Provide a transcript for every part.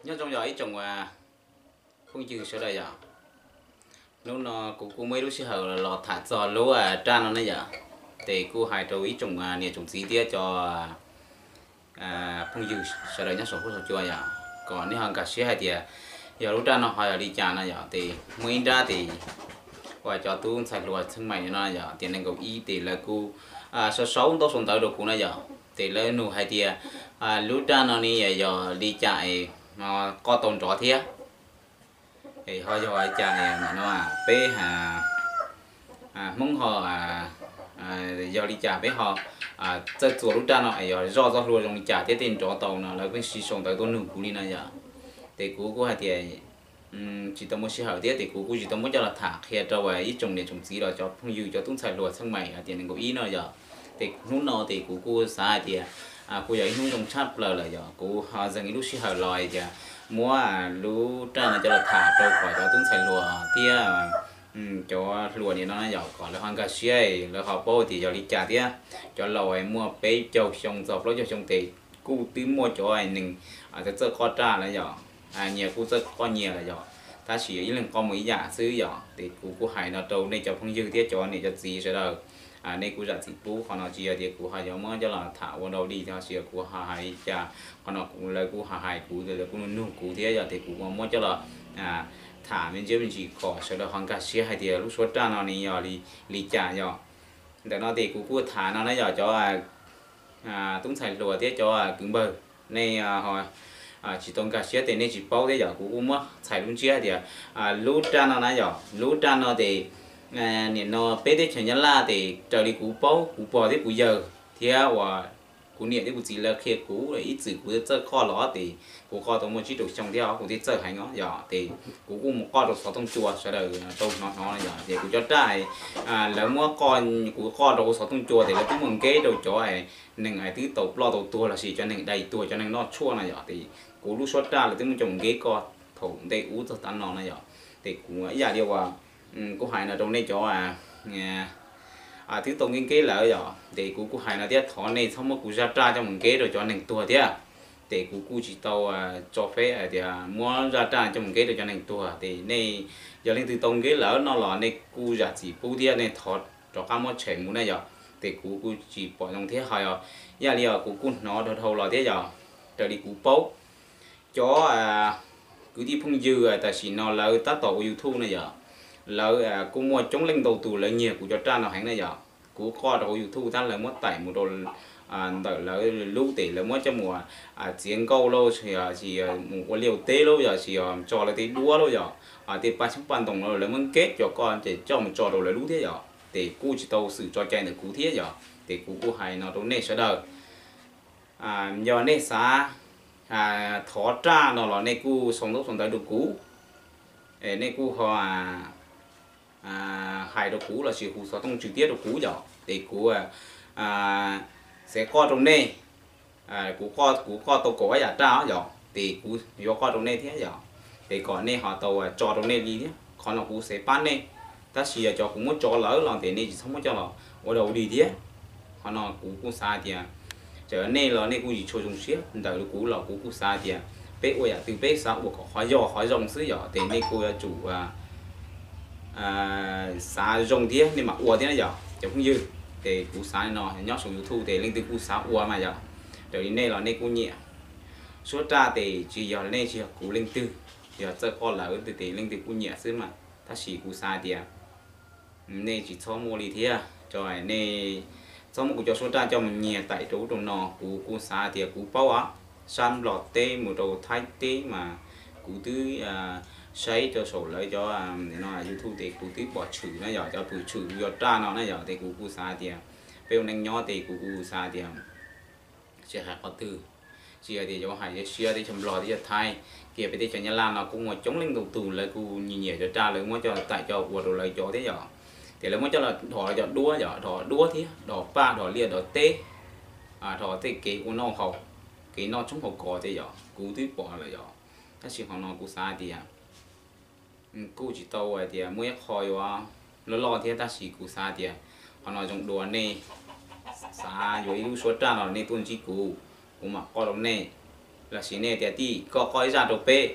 Nyob zoo yog ib tsoom phooj ywg sawv daws yom. Hnub no kuv kuj muaj ib lub sij hawm los tham txog lub raj no ne yom. Ces kuj hais rau ib tsoom niam tsoom txiv thiab cov phooj ywg sawv daws nyob saum huab saum cua yom, kom nej ho nkag siab hais tias yog lub raj no ho yog li cas no yom. Ces muaj ib nrab ces uas cov tub ntxhais hluas txheej maim no yom, tiam nees nkaum ib ces lawv kuj sau sau ntaub sau ntawv rau kuv no yom. Ces lawv nug hais tias lub raj no ne yog li cas es ho qoj tau nrov thiab, es ho yog li cas no peb Hmoob ho yog li cas peb ho txawj txuas lub raj no es yog zoj txoj hlua zoo li cas thiab tej nrov tau no, lawv pheej siv sau ntawv tuaj nug kuv li no yom. Ces kuv kuj hais tias tsis tau muaj sij hawm thiab ces kuv kuj tsis tau muab coj los tham qhia rau ib tsoom niam tsoom txiv los cov phooj ywg cov tub ntxhais hluas txheej maim tiam nees nkaum ib no yom. Ces hnub no ces kuv kuj xav hais tias kuj yog ib hnub zoo tshaj plaws lawm yom, kuv ho zeeg ib lub sij hawm los hais tias muab lub raj no coj los tham rau kom cov tub ntxhais hluas thiab cov hluas nim no yom, kom lawv ho nkag siab, lawv ho paub tias yog li cas thiab. Cov laus muaj peb caug xyoo txog plaub caug xyoo ces kuj twb muaj cov neeg txawj txawj qoj raj lawm yom, nyias kuj txawj qoj nyias lawm yom, tab sis ib leeg qoj mus ib yam xwb yom. Ces kuv kuj hais no rau nej cov phooj ywg thiab cov niam cov txiv sawv daws, nej kuj zam txim pub qhov no, tsis yog tias kuv ho yuav muab coj los tham ua dau dig, tab sis kuv ho hais cas qhov no lawv kuj ho hais kuv, lawv kuj nug kuv thiab yom, ces kuv muab coj los tham me ntsis me ntsis kom sawv daws ho nkag siab hais tias lub suab raj no ne yog li cas yom. Ntawm no ces kuv kuj tham no na yom, cov tub ntxhais hluas thiab cov kwv npawg, nej tsis tau nkag siab ces nej tsis paub thiab yom. Kuv kuj muab txhais lub ntsiab hais tias lub raj no na yom, lub raj no ces nim no peb teb chaws Nyab Laj ces raws li kuv paub kuv pog thiab kuv yawg thiab uas kuv niam thiab kuv txiv lawv qhia kuv, ib txwm kuv txawj qoj los ces kuv qoj tau muaj tsib rau xyoo thiab kuv thiaj txawj heev os yom. Ces kuv kuj mus qoj rau xov tooj cua sawv daws tau hnov hnov yom, ces kuv cov raj lawv muab qoj, kuv qoj rau hauv xov tooj cua ces lawv twb muaj nkeb rau cov neeg twb tau ploj tau tuag lossis cov neeg dai tuag, cov neeg noj tshuaj no yom. Ces kuv lub suab raj lawv twb muab coj mus nkeb koj thaum ntej ub txog tav no no yom. Ces kuv ib yam li uas kuv hais no rau nej cov twb tau nkeb nkeb lawm yom, ces kuv kuj hais no thiab, thov nej txhob muab kuv zaj raj coj mus nkeb rau cov neeg tuag thiab. Ces kuv kuj tsis tau tso feb hais tias muab zaj raj coj mus nkeb rau cov neeg tuag. Ces nej yog leej twg tau nkeb lawm no los nej kuj zam txim pub thiab nej thov rov qab muab tshem mus na yom. Ces kuv kuj tsis pom zoo thiab ho yog ib yam li os, kuv kuj hnov dhau dhau los thiab yom. Raws li kuv paub, cov kwv tij phooj ywg tam sim no lawv tab tom ua YouTube na yom, lawv kuj muaj coob leej ntau tus lawv nyiag kuv cov raj no heev na yom. Kuv qoj rau hauv YouTube tab lawv muab taim mus rau ntawm lawv lub, ces lawv muab coj mus txiav nkauj lauj, sis mus ua liaj ua teb lauj, yog sis tso lawv tej duab lauj yom, tej paj xyoob paj ntoo lauj, lawv muab nkeb cov koj ces coj mus tso rau lawv lub thiab yom. Ces kuj tsis tau xwm tso cai ntawm kuv thiab yom. Ces kuv kuj hais no rau nej sawv daws, yog nej xav thov raj no los nej kuj sau ntaub sau ntawv rau kuv, nej kuj ho hais rau kuv lossis hu xov tooj tswv tiab rau kuv yom. Ces kuv xav qoj rau nej, kuv, kuv qoj tau kaum ob yam raj yom, ces kuv yuav qoj rau nej thiab yom. Ces kom nej ho tau tso rau nej li thiab, qhov no kuv xav pab nej. Tab sis yog cov kuv muab tso lawm los ces nej tsis txhob muab coj los ua dau ua dig thiab. Qhov no kuv kuj xav tias txawm nej los nej kuj tsis tshua zoo siab ntawm kuv los kuv kuj xav tias peb ua yam twg peb xav ua kom qhov yog qhov zoo xwb yom, ces nej kuj yuav tsum xav zoo thiab nej mam ua thiab na yom cov phooj ywg. Ces kuv xav no nyob saum YouTube ces leej twg kuj xav ua mas yom. Raws li nej los nej kuj nyiam suab raj, ces tsis yog nej tsis yog kuv leej twg, yog txawj qoj lawm ces leej twg kuj nyiam xwb mas. Tab sis kuv xav tias nej tsis txhob muaj li thiab, nej txhob muab kuv cov suab raj coj mus nyiag taim rau ub rau no. Kuv kuj xav tias kuv paub sab Nplog teb mus rau Thaib teb mas kuv twb saib rau saum lawv cov YouTube ces kuv twb pom tshwm na yom, cov pwm tshwm kuv cov raj no na yom. Ces kuv kuj xav tias peb ua neej nyob ces kuv kuj xav tias tsis hais qhov twg, tsis hais tias yuav hais teb chaws Nplog teb chaws Thaib, kiag peb teb chaws Nyab Laj no kuj muaj coob leej ntau tus lawv kuj nyiam nyiam cov raj, lawv muab coj taim coj ua rau lawv cov thiab yom. Ces lawv muab coj los dhos cov duab yom, dhos duab thiab dhos paj dhos liaj dhos teb, dhos tej kev ua noj haus, kev noj tshoob haus kos thiab yom, kuv twb pom lawm yom. Tab sis qhov no kuv xav tias kuj tsis tau hais tias muaj ib qho yuav loj loj thiab, tab sis kuv xav tias qhov no zoo dua nej xav yuav ib lub suab raj no nej tuaj ntsib kuv, kuv mam qoj rau nej. Los sis nej tias tij koj qoj ib zaj rau peb,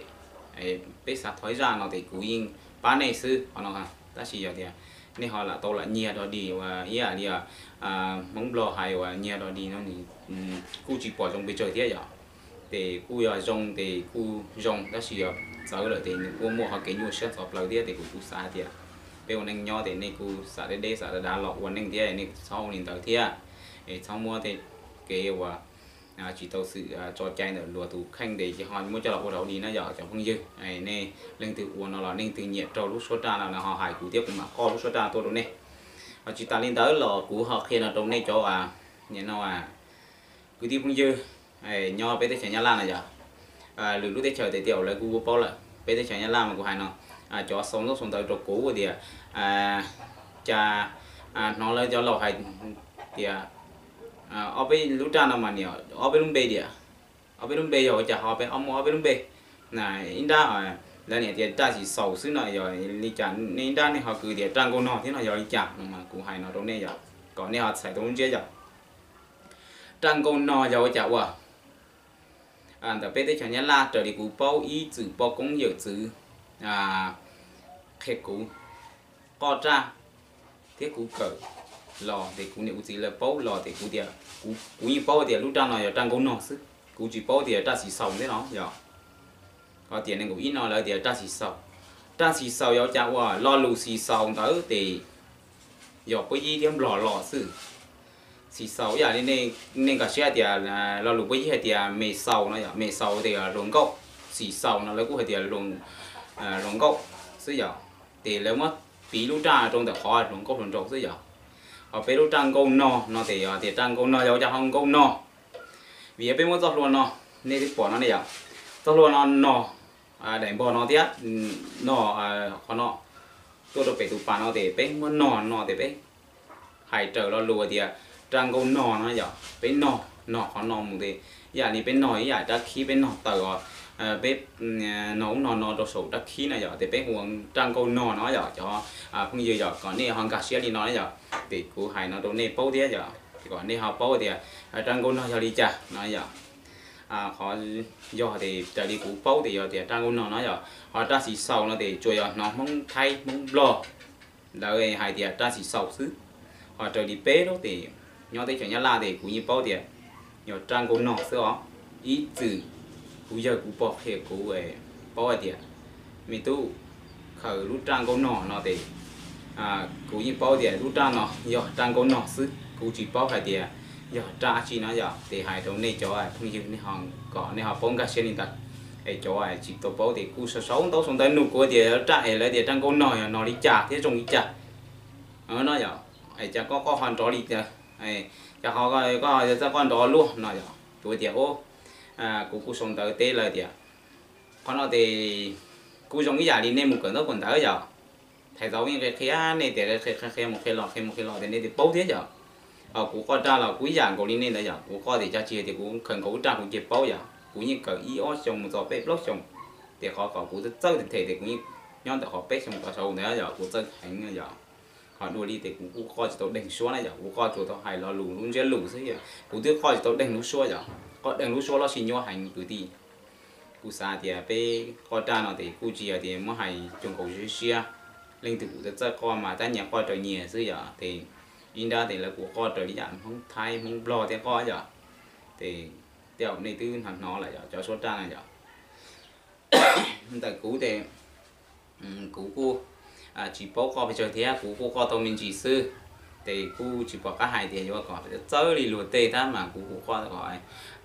peb xav thov ib zaj no ces kuv yeej pab nej xwb qhov no. Tab sis yog tias nej ho lam tau lam nyiag dog dig uas ib yam li Hmoob Nplog hais uas nyiag dog dig no kuj tsis pom zoo pes tsawg thiab yom. Ces kuj yog zoo ces kuj zoo, tab sis yog txawv lawm ces nws kuj muaj qhov kev nyuaj siab ntxhov plaws thiab. Ces kuv kuj xav hais tias peb ua neej nyob ces nej kuj xav deb deb xav dav dav los ua neej thiab, nej txhob ua li ntawd thiab. Es txhob muab tej kev uas tsis tau xwm tso cai ntawm luag tus kheej ces ho muab coj los ua rav li na yom cov phooj ywg. Nej leej twg ua no los leej twg nyiam raug lub suab raj no ho hais kuv thiab kuv mam qoj lub suab raj tuaj rau nej. Ho tsis tas li ntawd los kuv ho qhia no rau nej cov, nim no kwv tij phooj ywg nyob peb teb chaws Nyab Laj no yom. Lwm lub teb chaws tiag tiag lawv kuj paub lawm, peb teb chaws Nyab Laj mas kuv hais no, cov sau ntaub sau ntawv rau kuv tias, cas hnov lawv cov laus hais tias ob peb lub raj no mas niam ob peb lub npe tias, ob peb lub npe yog ua cas ho peb ob muaj ob peb lub npe. Ib nrab lawv niam tias raj xim xaus xwb no yog li cas, nej ib nrab nej ho kwv tias raj nkauj nog thiab no yog li cas no mas kuv hais no rau nej yom, kom nej ho txhais tau lub ntsiab yom. Raj nkauj nog yog ua cas ua? Ntawm peb teb chaws Nyab Laj raws li kuv paub ib txwm poj koob yawm txwv qhia kuv qoj raj thiab kuv kawm los ces kuv niam kuv txiv lawv paub los ces kuv tias, kuv yeej paub tias lub raj no yog raj nkauj nog xwb, kuv tsis paub tias raj xim xaus thiab no yom. Ho tias nees nkaum ib no lawv tias raj xim xaus. Raj xim xaus yog ua cas ua? Lo lus xim xaus ntawd ces yog puab yib thiab nplog los xwb. Xim xaus ib yam li nej nkag siab tias lo lus puab yib hais tias me xaus no yom, me xaus tias hluas nkauj, xim xaus no lawv kuj hais tias hluas nkauj xwb yom. Ces lawv muab piv lub raj rau ntawm qhov hluas nkauj hluas nraug xwb yom. Ho peb lub raj nkauj nog no ces yog tias raj nkauj nog yog ua cas ho nkauj nog? Vim yog peb muab txoj hlua no, nej twb pom no ne yom, txoj hlua no nog daim npog no thiab nog qhov no tuaj rau pem tus pas no ces peb muab nog no ces peb hais raws lo lus tias raj nkauj nog no yom. Peb nog, nog qhov no mus ces ib yam li peb nog ib yam rab khib, peb nog taws os, peb nog ub nog no rau saum rab khib no yom, ces peb hu ua raj nkauj nog no yom cov phooj ywg yom, kom nej ho nkag siab li no yom. Ces kuv hais no rau nej paub thiab yom, kom nej ho paub tias raj nkauj nog yog li cas no yom. Qhov yog ces raws li kuv paub ces yog tias raj nkauj nog no yom, ho raj xim xaus no ces tsuas yog hnov Hmoob Thaib Hmoob Nplog lawv hais tias raj xim xaus xwb. Ho raws li peb lub ces nyob teb chaws Nyab Laj ces kuv yeej paub tias yog raj nkauj nog xwb os. Ib txwm kuv yawg kuv pog qhia kuv paub hais tias me tub, khaws lub raj nkauj nog no ces kuv yeej paub tias lub raj no yog raj nkauj nog xwb, kuv tsis paub hais tias yog raj dab tsi no yom. Ces hais rau nej cov phooj ywg nej ho, kom nej ho paub nkag siab li ntawd. Es cov tsis tau paub ces kuj sau sau ntaub sau ntawv nug kuv tias raj es lawv tias raj nkauj nog yog no li cas thiab zoo li cas no yom. Es cas koj qoj ho nrov li cas, cas ho koj txawj qoj nrov luaj no yom. Kuv tias kuv kuj sau ntawv teb lawv tias qhov no ces kuj zoo ib yam li nej mus kawm ntaub kawm ntawv yom. Thaiv tau yeej qhia qhia nej tias qhia qhia mus qhia los qhia mus qhia los tias nej twb paub thiab yom. Kuv qoj raj los kuv ib yam nkaus li nej ntawd yom, kuv qoj tias cas tsis tias kuv khaws nkaus ib raj kuv ces paub yom, kuv yeej kawm ib ob xyoo mus txog peb plaub xyoo. Ces qhov kom kuv txawj them tias kuv yeej nyob ntawm qhov peb xyoo tod saud ntawd yom, kuv txawj heev yom. Ho dua li ces kuv kuj qoj tsis tau deeg suab na yom, kuv qoj tsuas tau hais lo lus lub ntsiab lus xwb yom, kuv twb qoj tsis tau deeg lub suab yom. Qoj deeg lub suab los sis nyuaj heev kwv tij. Kuv xav tias peb qoj raj no ces kuj tsis yog tias muab hais cuag nkaus siab siab. Leej twg kuj txawj qoj mas tab nyias qoj raws nyias xwb yom. Ces ib nrab ces lawv kuj qoj raws li yam Hmoob Thaib Hmoob Nplog thiab qoj yom. Ces tej zaum nej twb hnov hnov lawm yom, cov suab raj no yom. Ntawm kuv ces kuv kuj tsis paub qoj pes tsawg thiab, kuv kuj qoj tau me ntsis xwb. Ces kuj tsis pom qab hais tias yuav kom txawb li luag tej tab mas kuv kuj qoj kom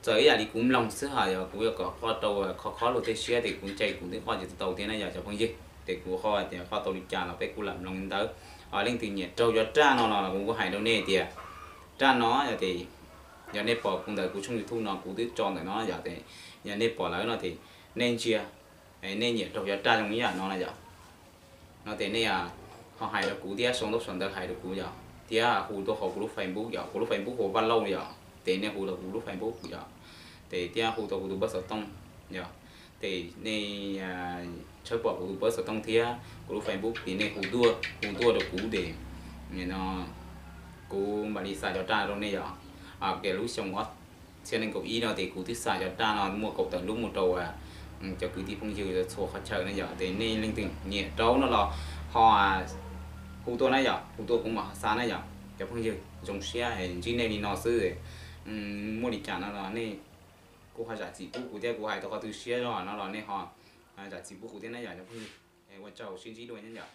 txawm ib yam li kuv mloog xwb, ho yog kuv yuav kom qoj rau khov khob luag tej siab ces kuv ntshai kuv twb qoj tsis tau thiab na yom cov phooj ywg. Ces kuv qoj tias qoj tau li cas los peb kuj lam mloog li ntawd. Ho leej twg nyiam raug cov raj no los kuv kuj hais rau nej tias raj no yog tias yog nej pom kuv ntawm kuv tshooj YouTube no kuv twb tso ntawm no yom, ces yog nej pom lawm no ces nej ntsia, nej nyiam raug cov raj zoo ib yam no na yom. No ces nej ho hais rau kuv thiab sau ntaub sau ntawv hais rau kuv yom, thiab hu tuaj hauv kuv lub Facebook yom, kuv lub Facebook hu ua Vaj Lauj yom, ces nej hu rau kuv lub Facebook yom, ces thiab hu tau kuv tus npawb xov tooj yom, ces nej tshawb pom kuv tus npawb xov tooj thiab kuv lub Facebook ces nej hu tuaj, hu tuaj rau kuv ces no kuv mam li xa cov raj rau nej yom. Kiag lub xyoo ob Txhiab nees nkaum ib no ces kuv twb xa cov raj no muaj kaum tawm lub mus rau cov kwv tij phooj ywg txhua qhov chaw na yom. Ces nej leej twg nyiam rau no los ho hu tuaj na yom, hu tuaj kuv mam xa na yom. Cov phooj ywg, zoo siab ntsib nej li no xwb. Muaj li cas no los nej kuj ho zam txim pub kuv thiab, kuv hais tau qhov twg siab zog no los nej ho zam txim pub kuv thiab na yom cov phooj ywg. Ua tsaug, sib ntsib dua na yom.